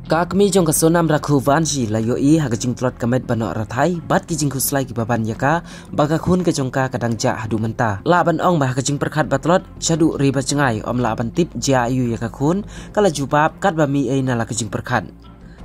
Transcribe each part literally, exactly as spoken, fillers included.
Ka kmie jong ka Sonam Rakhu Vanshi la ïohi ha ka jingtlot ka met ba noh rathai bad ki jingkhuslai kiba ban ïa ka ba ka khun ka jong ka ka dang jah haduh mynta. Lah ban ong ba ha ka jingpyrkhat ba tlot shaduh ri ba jngai, ym lah ban tip jia aiu ïa ka khun, ka la jubab katba mih ei na la ka jingpyrkhat.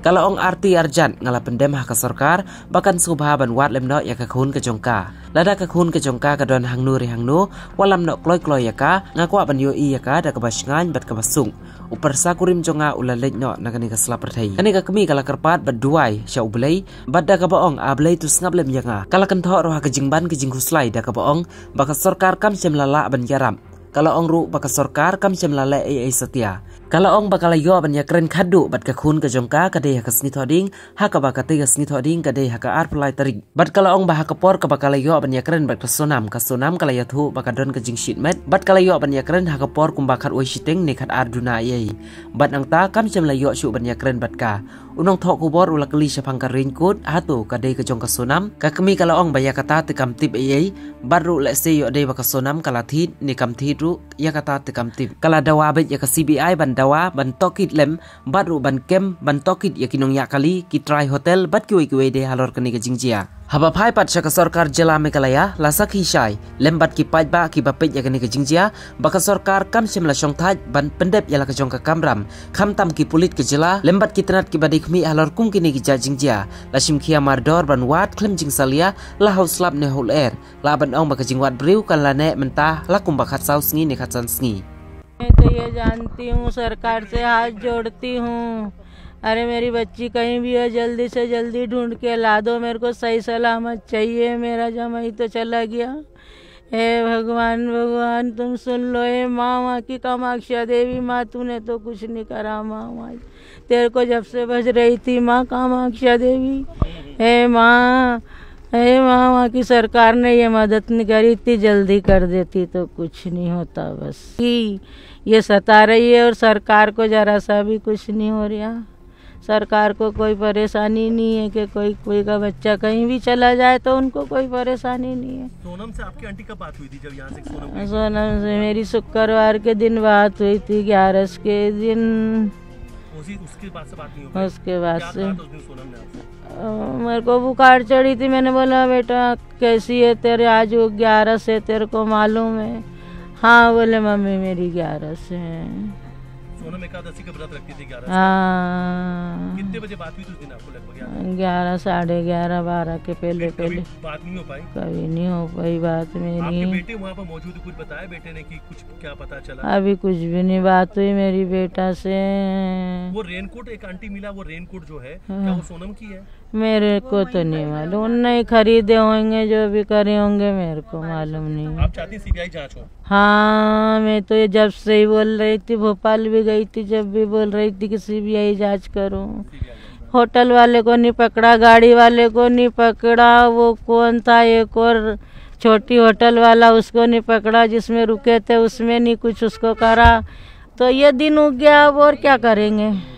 Ka la ong arti arjan, nga la pyndem ha ka sorkar ba kan sngewbha ban wad lem noh ïa ka khun ka jong ka. Lada ka khun ka jong ka ka don hangno re hangno, wallam noh kloi kloi ïa ka, nga kwah ban ïohi ïa ka da kaba shngaiñ bad kaba suk. U pyrsa kurim jong nga u la leit noh na kane ka sla pyrthei. Kane ka kmie ka la kyrpad bad duwai sha U Blei, bad da kaba ong, A Blei, to sngap lem ïa nga. Ka la kynthoh ruh ha ka jingban ka jingkhuslai da kaba ong ba ka sorkar kam shym la lah ban ïarap. Ka la ong ruh ba ka sorkar kam shym la leh ei ei satia. Ka la ong ba ka la ïoh ban ïakren khatduh bad ka khun ka jong ka, ka dei ha ka sngi Thohdieng, ha kaba katei ka sngi Thohdieng ka dei ha ka arphew lai tarik. Bad ka la ong ba ha ka por kaba ka la ïoh ban ïakren bad ka Sonam, ka Sonam ka la ïathuh ba ka don ka jingshit met, bad ka la ïoh ban ïakren ha ka por kumba khatwei shiteng ne khatar duna ei ei. Bad nangta kam shym la ïoh shuh ban ïakren bad ka. U nongthoh khubor u la kylli shaphang ka raincoat, hato ka dei ka jong ka Sonam? Ka kmie ka la ong ba ïa kata te kam tip ei ei, bad ruh lehse ïoh dei ba ka Sonam ka la thied ne kam thied ruh, ïa kata te kam tip. Ka la dawa beit ïa ka C B I ban dawa, ban tohkit lem, bad ruh ban kem, ban tohkit ïa ki nongñiah kali, ki trai hotel bad kiwei kiwei de halor kane ka jingjia. Haba phai pat sha ka sorkar jylla Meghalaya, la sakhi shai lem bad ki paidbah kiba peit ïa kane ka jingjia ba ka sorkar kam shym la shongthait ban pyndep ïa la ka jong ka kamram, khamtam ki pulit ka jylla lem bad ki tnat kiba dei khmih halor kum kine ki jait jingjia. La shim khia mardor ban wad khlem jingsalia, la ha u slap ne ha u lyer. Lah ban ong ba ka jingwad briew kan la neh mynta la kumba khatsaw sngi ne khatsan sngi. मैं तो ये जानती हूँ, सरकार से हाथ जोड़ती हूँ, अरे मेरी बच्ची कहीं भी हो, जल्दी से जल्दी ढूंढ के ला दो, मेरे को सही सलामत चाहिए। मेरा जमाई तो चला गया। हे भगवान, भगवान तुम सुन लो। हे माँ, वहाँ की कामाक्षा देवी माँ, तूने तो कुछ नहीं करा माँ, वहाँ तेरे को जब से बज रही थी माँ कामाक्षा देवी। हे माँ, हे माँ, वहाँ की सरकार ने ये मदद नहीं करी, इतनी जल्दी कर देती तो कुछ नहीं होता। बस कि ये सता रही है और सरकार को जरा सा भी कुछ नहीं हो रहा। सरकार को कोई परेशानी नहीं है कि कोई, कोई का बच्चा कहीं भी चला जाए तो उनको कोई परेशानी नहीं है। सोनम से आपकी आंटी कब बात हुई थी, जब यहाँ से सोनम गई? सोनम से मेरी शुक्रवार के दिन बात हुई थी, ग्यारस के दिन। उसी, उसके बाद से बात नहीं हो पाई? उसके बाद क्या से कहा था उस दिन सोनम ने आपसे? अ, मेरे को बुखार चढ़ी थी, मैंने बोला, "बेटा, कैसी है तेरे, आज वो ग्यारस है, तेरे को मालूम है?" हाँ, बोले, "मम्मी, मेरी ग्यारस है।" सोनम एकादशी का व्रत रखती थी ग्यारस का? हाँ। कितने बजे बात हुई थी उस दिन आपको लगभग याद है? ग्यारह, साढ़े ग्यारह, बारह के पहले, फिर कभी पहले। बात नहीं हो पाई? कभी नहीं हो पाई बात मेरी। आपके बेटे वहाँ पर मौजूद, कुछ बताया बेटे ने कि कुछ क्या पता चला? अभी कुछ भी नहीं बात हुई मेरी बेटा से। वो रेनकोट एक आंटी मिला, वो रेनकोट जो है, हाँ। क्या वो सोनम की है? मेरे को तो नहीं मालूम, उनने ही खरीदे होंगे, जो भी करे होंगे, मेरे को मालूम नहीं। आप चाहती हैं सीबीआई जांच हो? हाँ, मैं तो ये जब से ही बोल रही थी, भोपाल भी गई थी, जब भी बोल रही थी कि सीबीआई जांच करो। सीबीआई जांच करो। होटल वाले को नहीं पकड़ा, गाड़ी वाले को नहीं पकड़ा, वो कौन था एक और छोटी होटल वाला, उसको नहीं पकड़ा, जिसमें रुके थे उसमें नहीं कुछ उसको करा। तो ये दिन उग गया, अब और क्या करेंगे?